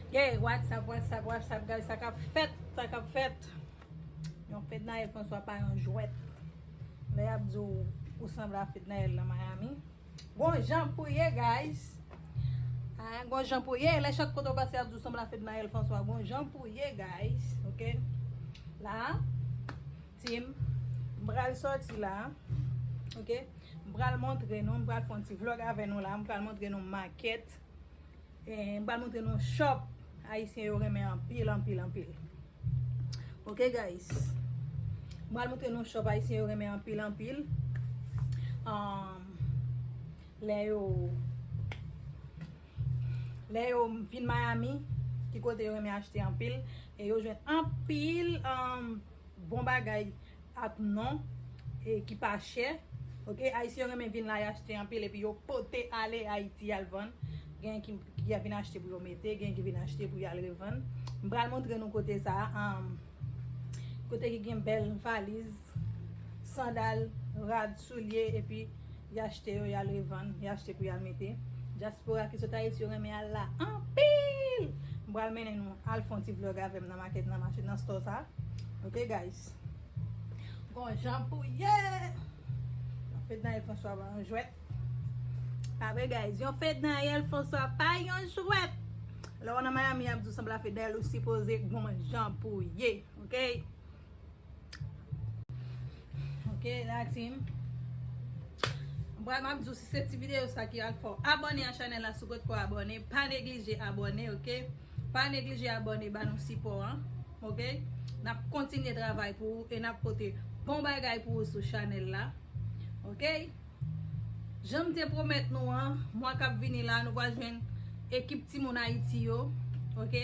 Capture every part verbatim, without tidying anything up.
Hey, what's up, what's up, what's up, guys? Sa k ap fèt, sa k ap fèt. Yon Fednaelle François pa yon jwèt. Lè y ap di w, ou sanble a Fednaelle nan Miami. Gon jan pou ye, guys. Ah, gon jan pou ye. Lè chak kote w pase, y ap di w sanble a Fednaelle François. Gon jan pou ye, guys. Ok? La, team, m pral sòti la. Ok? M pral montre nou, m pral fè yon ti vlog avè nou la. M pral montre nou makèt. Eh, m pral montre nou shop ayisyen yo renmen anpil, anpil, anpil. Ok, guys. M pral montre nou shop ayisyen yo renmen anpil, anpil. Um, lè yo, lè yo vin Miami, ki kote yo renmen achte anpil, e yo jwenn anpil, um, bon bagay ak non, e ki pa chè. Ok, ayisyen yo renmen vin la, y achte anpil, epi yo pote ale Ayiti, y al vann. Gen ki, ki vin achte pou yo mete, gen ki vin achte pou y al revann. M pral montre nou kote sa a, um, kote ki gen bèl valiz, sandal, rad, soulye, epi y achte yo, y al revann, y achte pou y al mete. Dyaspora ki sot Ayiti yo renmen al la anpil. M pral mennen nou al fè yon ti vlog avè m nan makèt, nan mache, nan store sa. Ok, guys. Gon jan pou ye. Yon Fednaelle François pa yon jwèt. Pa vre, guys. Yon Fednaelle François pa yon jwèt. Lè w nan Miami, y ap di w sanble a Fednaelle, ou sipoze gon jan pou ye. Ok? Ok, la team. Bon, m ap di w, si se ti videyo sa ki al fè w abòne a chanèl la, si w potko abòne, pa neglije abòne, ok? Pa neglije abòne, ba nou sipò an, ok? N ap kontinye travay pou ou e n ap pote bon bagay pou ou sou chanèl la, ok? Jan m te pwomèt nou an, mwa k ap vini la, nou va jwenn ekip Timoun Ayiti yo, ok?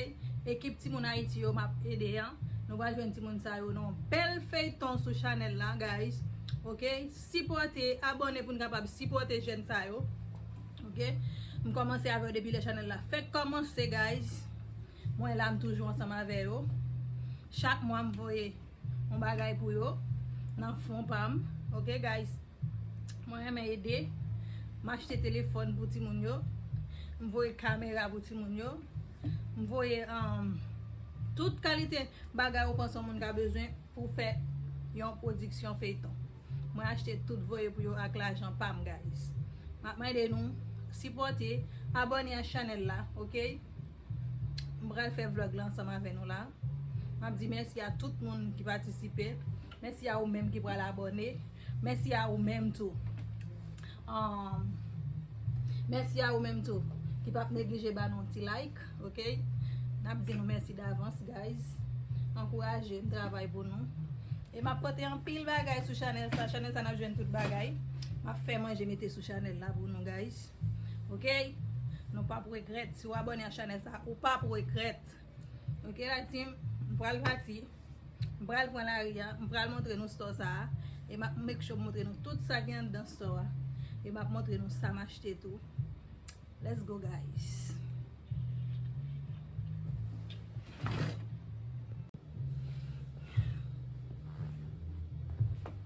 Ekip Timoun Ayiti yo, m ap ede an. Nou va jwenn timoun sa yo nan yon bèl feyton sou chanèl la, guys. Ok? Sipòte, abòne pou n kapab sipòte jèn sa yo. Ok? M kòmanse avè yo depi lè chanèl la fèk kòmanse, guys. Mwen la, m toujou ansanm avè yo. Chak mwa, m voye yon bagay pou yo nan fon pa m. Ok, guys? Mwen renmen ede. M achte telefòn pou timoun yo. M voye kamera pou timoun yo. M voye, um, tout kalite bagay ou panse yon moun ka bezwen pou fè yon pwodiksyon feyton. Mwen achte tout voye pou yo ak lajan pa m, guys. M ap mande nou sipòte, abòne a chanèl la, ok? M pral fè vlog la ansanm avè nou la. M ap di mèsi a tout moun ki patisipe. Mèsi a ou menm ki pral abòne. Mèsi a ou menm tou. Um, mèsi a ou menm tou ki p ap neglije ba nou ti like, ok? N ap di nou mèsi davans, guys. Ankouraje m travay pou nou. E m ap pote anpil bagay sou chanèl sa. Chanèl sa n ap jwenn tout bagay. M ap fè manje mete sou chanèl la pou nou, guys. Ok? Nou p ap regrèt. Si w abòne a chanèl sa, ou p ap regrèt. Ok, la team, m pral pati. M pral pran lari a. M pral montre nou store sa a. E m ap make sure m montre nou tout sa ki anndan store a. E m ap montre nou sa m achte tou. Let's go, guys.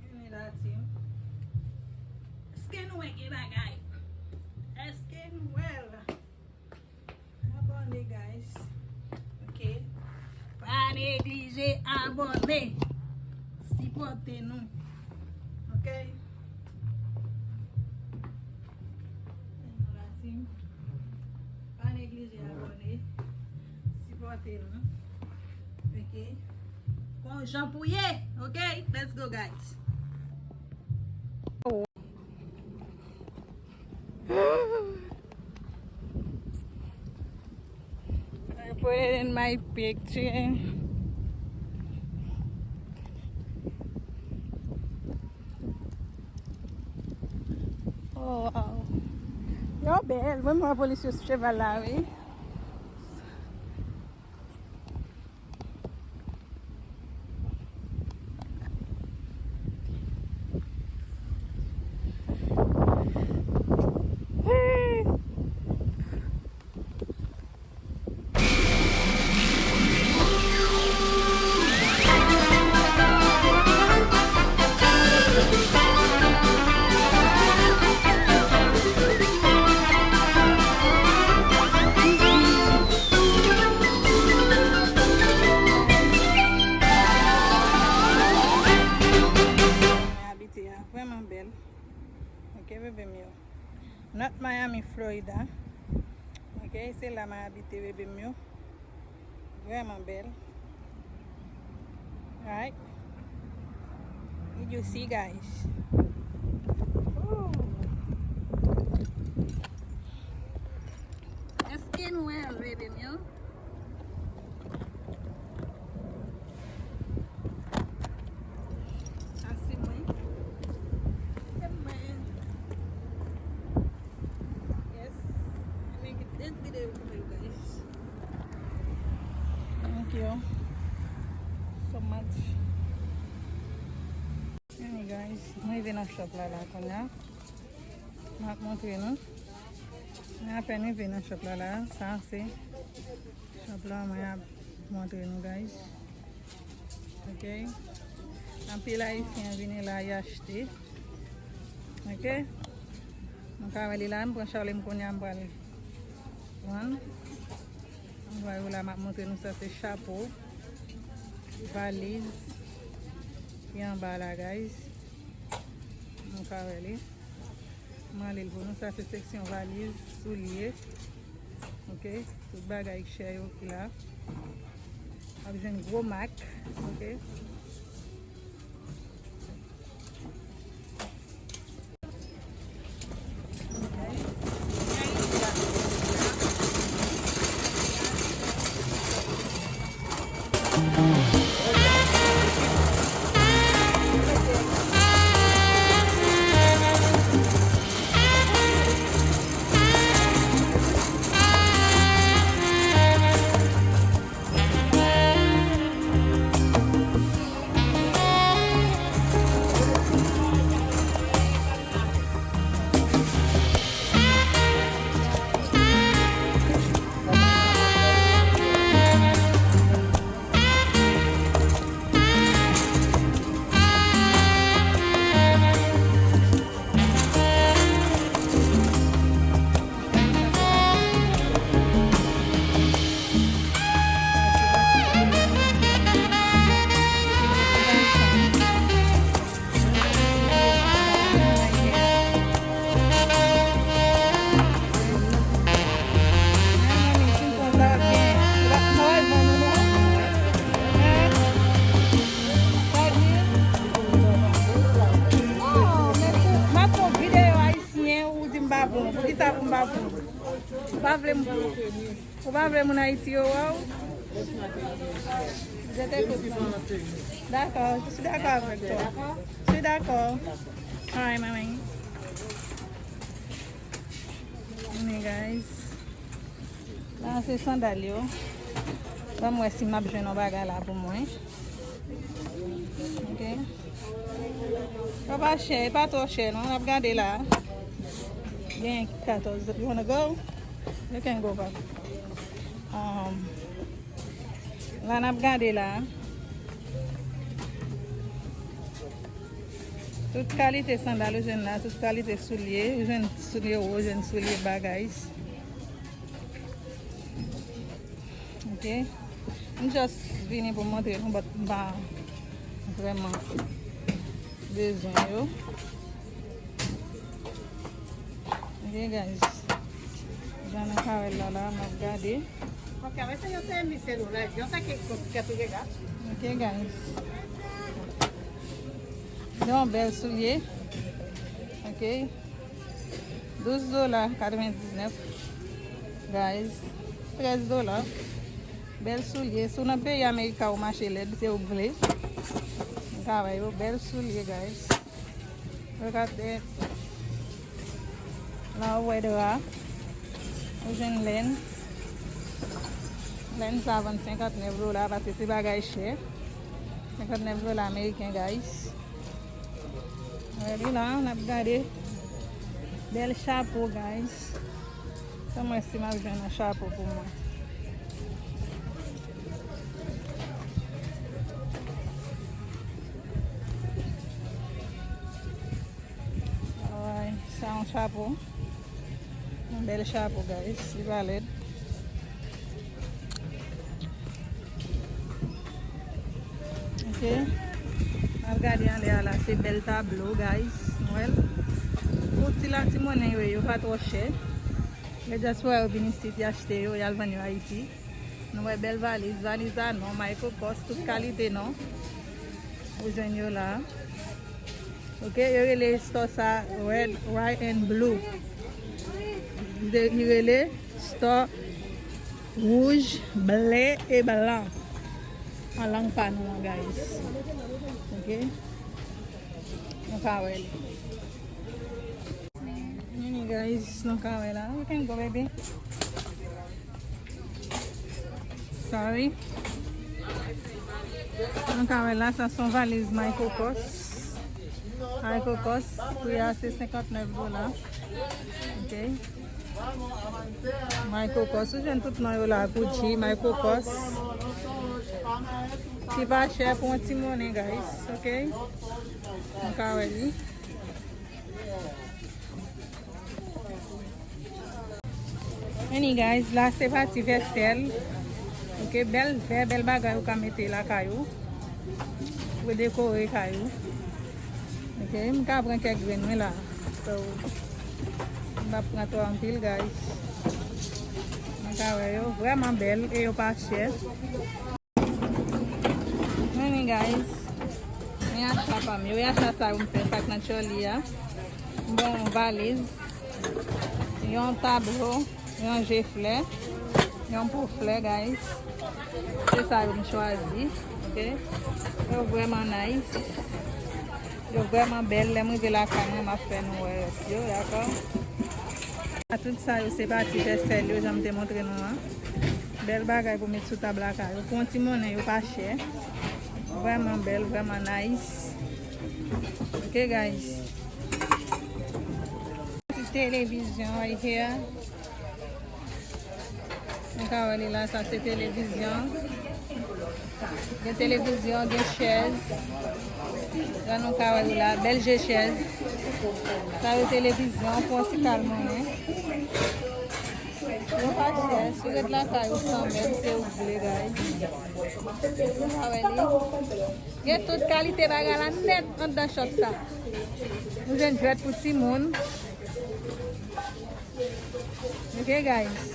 Vini la, team. Èske nou wè gen bagay? Èske nou wè l? Abòne, guys. Ok. Pa neglije abòne. Sipòte nou. Ok. Pa neglije abòne. Sipòte nou. Ok. Gon jan pou ye. Ok. Let's go, guys. I put it in my picture. Oh, wow. Yo bèl. Mwen, mwen, polis yo sou cheval la, wi. Florida. Ok, se la m abite, bebe m yo. Vrèman bèl. Right? Did you see, guys? Ooh. Èske nou wè l, bebe m yo? Sa se mwen. Se mwen. Yes. Ann gen dèt videyo pou mwen, guys. Thank you so much. Anyway, guys, mwen rive nan shop la, la, kounye a. M ap montre nou. Mwen apèn rive nan shop la, la. Sa se shop la, mwen ap montre nou, guys. Ok. Anpil Ayisyen vini la, y achte. Ok. Nou ka wè li la, m pran chale m kounye a, m pral vann. M pral la, m ap montre nou sa, se chapo, valiz ki anba la, guys. Nou ka wè li. M ale l pou nou. Sa se seksyon valiz, soulye. Ok. Tout bagay chè yo ki la. W ap jwenn gwo mak. Ok. Ou pa vle m, ou pa vle moun Ayiti yo wè w? Je t'écoute, maman. D'accord, je suis d'accord avec toi. Je suis d'accord. All right, maman. Anyway, guys. La, se sandal yo. Ban m wè si m ap jwenn yon bagay la pou mwen. Ok. Yo pa chè, e pa twò chè non, n ap gade la. Gen katòz. You wanna go? You can go, papa. Um, la n ap gade la. Tout kalite sandal ou jwenn la, tout kalite soulye, ou jwenn soulye wo, ou jwenn soulye bagay. Ok. M just vini pou montre nou, but m pa vrèman bezwen yo. Ok, guys. Jan nou ka wè l la, la, m ap gade. Ok, a veces yo te dicen una, yo sé que, que tú llegas. Ok, guys. Yon bèl soulye. Ok. Douz dola katrevendiznèf, guys. Trèz dola. Bèl soulye. Si w nan peyi Amerika, ou mache lèd, se ou k vle. M ka wè yo. Bèl soulye, guys. Look at that. La, ou wè dra. Ou jwenn lenn. Lenn sa vann senkantnèf dola, paske se bagay chè. Senkantnèf dola ameriken, guys. Wè li la, n ap gade. Bèl chapo, guys. Ban m wè si m ap jwenn yon chapo pou mwen. Alright, sa yon chapo. Yon bèl chapo, guys. Li pa lèd. Ok. N ap gade anlè a la, se bèl tablo, guys. Nou wè l. Pou ti la, ti monnen yo, yo pa twò chè. Lè dyaspora yo vin isit, y achte yo, y al vann yo Ayiti. Nou wè bèl valiz, valiz a non, Michael Kors, tout kalite non. Ou jwenn yo la. Ok, yo rele store sa Red, White and Blue. Li rele store wouj, ble e blan. An lang pa nou an, guys. Ok? Nou ka wè li. Vini, guys, nou ka wè la. You can go, baby. Sorry. Nou ka wè la, sa se yon valiz Michael Kors. Michael Kors, pri a se senkant nèf dola. Ok. Michael Kors, ou jwenn tout non yo la, Gucci, Michael Kors. Ki pa chè pou yon ti monnen, guys, ok? Nou ka wè li. Vini, guys, la se pati vèsèl. Ok, bèl vè, bèl bagay ou ka mete lakay ou. Pou dekore kay ou. Ok, m ka pran kèk grenn mwen la. So, m p ap pran twò anpil, guys. M ka wè yo vrèman bèl e yo pa chè. Vini, guys. Men acha pa m yo. E acha sa yo m fè, sa k nan Chòli a. M pran yon valiz, yon tablo, yon je flè, yon po flè, guys. Se sa yo m chwazi, ok? Yo vrèman nice. Yo vrèman bèl. Lè m rive lakay mwen, m ap fè nou wè rès yo, dakò? Tout sa yo se pati vèsèl yo, jan m te montre nou an. Bèl bagay pou met sou tab lakay ou. Pou yon ti monnen, yo pa chè. Vrèman bèl, vrèman nice. Ok, guys. Ti televizyon right here. Nou ka wè li la, sa se televizyon. Gen televizyon, gen chèz. Jan nou ka wè li la, bèl je chèz. Sa yo televizyon, pou yon ti kal monnen. Yo pa chè, si w ret lakay ou san mèt, se ou k vle, guys. Nou ka wè li. Gen tout kalite bagay la nèt anndan shop sa. Nou jwenn jwèt pou timoun. Ok, guys.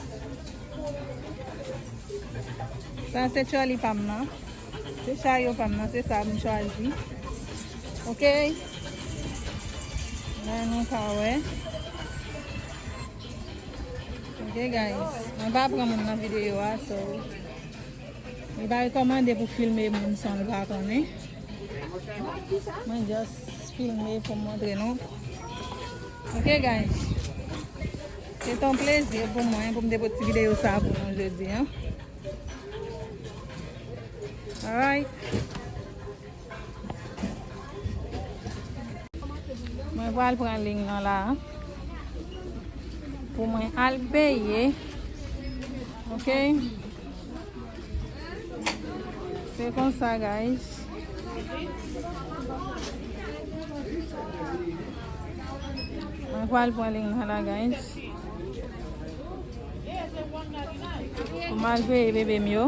Sa se Chòli pa m nan. Se charyo pa m nan, se sa m chwazi. Ok? La nou ka wè. Ok, guys. Mwen pa pran moun nan videyo a, so. Li pa rekòmande pou filme moun san l pa konnen. Mwen just filme pou m montre nou. Ok, guys. Se t on plezi pou mwen pou m te pote ti videyo sa pou nou jodi a. Alright. Mwen pral pran liy nan la pou mwen al peye. Ok? Se konsa, guys. Mwen pral pran liy nan la, guys. Pou m al peye bebe m yo.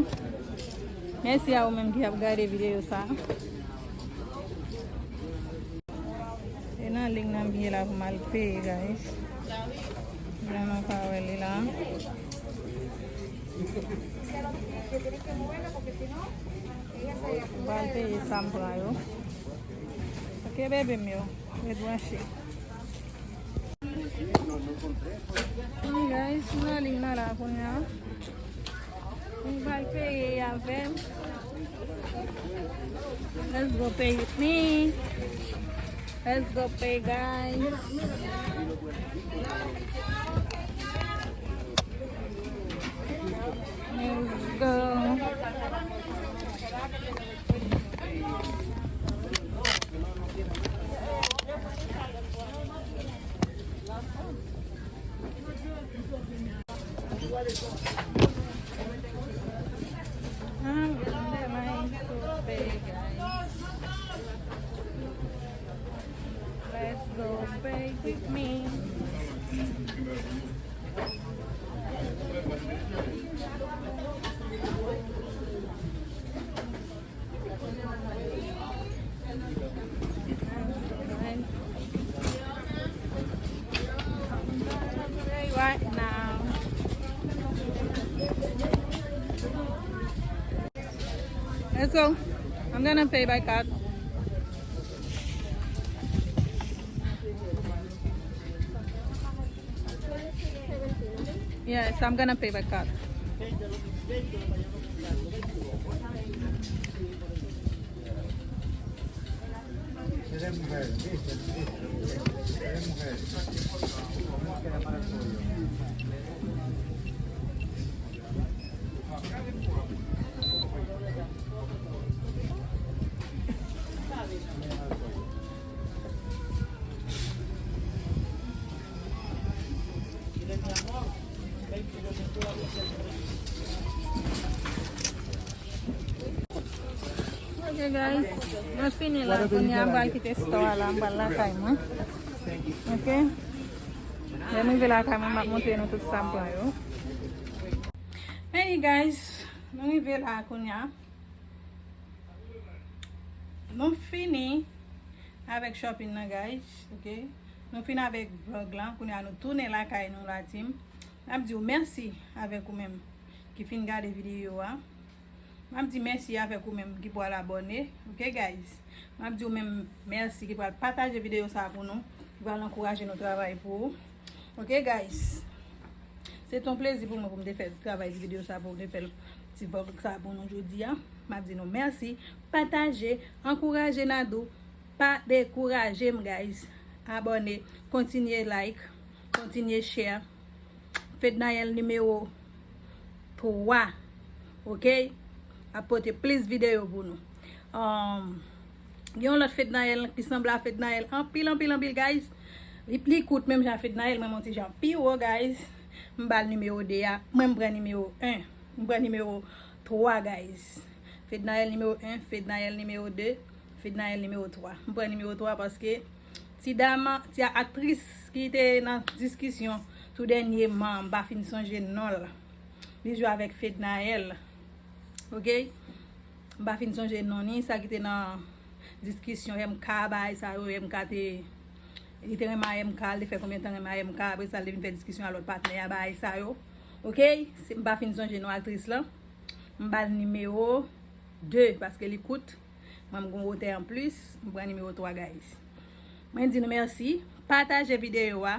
Mèsi a ou menm ki ap gade videyo sa. E nan liy nan m ye la pou m al peye, guys. Jan nou ka wè li la. M pral peye sa m pran yo. Ok, bebe m yo, ret branche. Guys, m nan liy nan la kounye a. M pral peye avè m. Let's go pay with me. Let's go pay, guys. Let's go. I'm on the line to pay, guys. Let's go pay with me. Right now. And so, I'm gonna pay by card. Yes, I'm gonna pay by card. Ok, guys. Mwen fini la. Kounye a, m pral kite store la. M pral lakay mwen. Ok? Lè m rive lakay mwen, m ap montre nou tout sa m pran yo. Hey, guys. Nou rive la kounye a. Nou fini avèk shopping nan, guys. Ok? Nou fini avèk vlog lan. Kounye a, nou tounen lakay nou la, team. M ap di w mèsi avèk ou menm ki fin gade videyo a. M ap di mèsi avèk ou menm ki pral abòne. Ok, guys? M ap di w menm mèsi ki pral pataje videyo sa a pou nou, ki pral ankouraje nou travay pou ou. Ok, guys? Se t on plezi pou mwen pou m te fè travay ti videyo sa a pou nou, te fè ti vlog sa a pou nou jodi a. M ap di nou mèsi. Pataje, ankouraje Nadou. Pa dekouraje m, guys. Abòne, kontinye like, kontinye share. Fednaelle nimewo twa. Ok? Ap pote plis videyo pou nou. Um, gen yon lòt Fednaelle ki sanble a Fednaelle anpil, anpil, anpil, guys. Li, li kout menm jan Fednaelle, mwen, m on ti jan pi wo, guys. M ba l nimewo de a. Mwen, m pran nimewo en. M pran nimewo twa, guys. Fednaelle nimewo en, Fednaelle nimewo de, Fednaelle nimewo twa. M pran nimewo twa paske ti dam, ti aktris ki te nan diskisyon tou dènyèman, m pa fin sonje non l. Li jwe avèk Fednaelle. Ok? M pa fin sonje non ni, sa ki te nan diskisyon M K, bagay sa yo, M K te, li te renmen a M K, li te fè konbyen tan renmen a M K, apre sa, li te vin fè diskisyon a lòt patnè a, bagay sa yo. Ok? Se, m pa fin sonje non aktris lan. M ba l nimewo de, paske li kout. Mwen, m gon wotè anplis. M pran nimewo twa, guys. Mwen di nou mèsi. Pataje videyo a.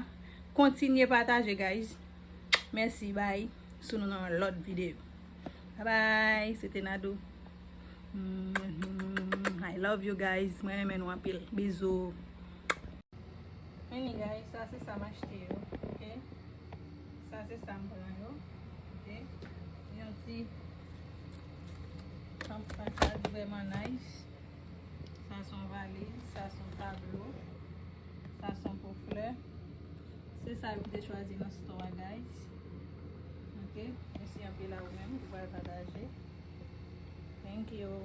Kontinye pataje, guys. Mèsi, bye. Sou nou nan yon lòt videyo. Bye bye. Se te Nadou. Mm, I love you, guys. Mwen renmen nou anpil. Bizou. Vini, guys, sa se sa m achte yo, ok? Sa se sa m pran yo, ok? Yon ti kanpay, sa vrèman nice. Sa se yon valiz, sa se yon tablo, sa se yon po flè. Se sa yo m te chwazi nan store a, guys. Ok? Mèsi anpil a ou menm ki pral pataje. Thank you.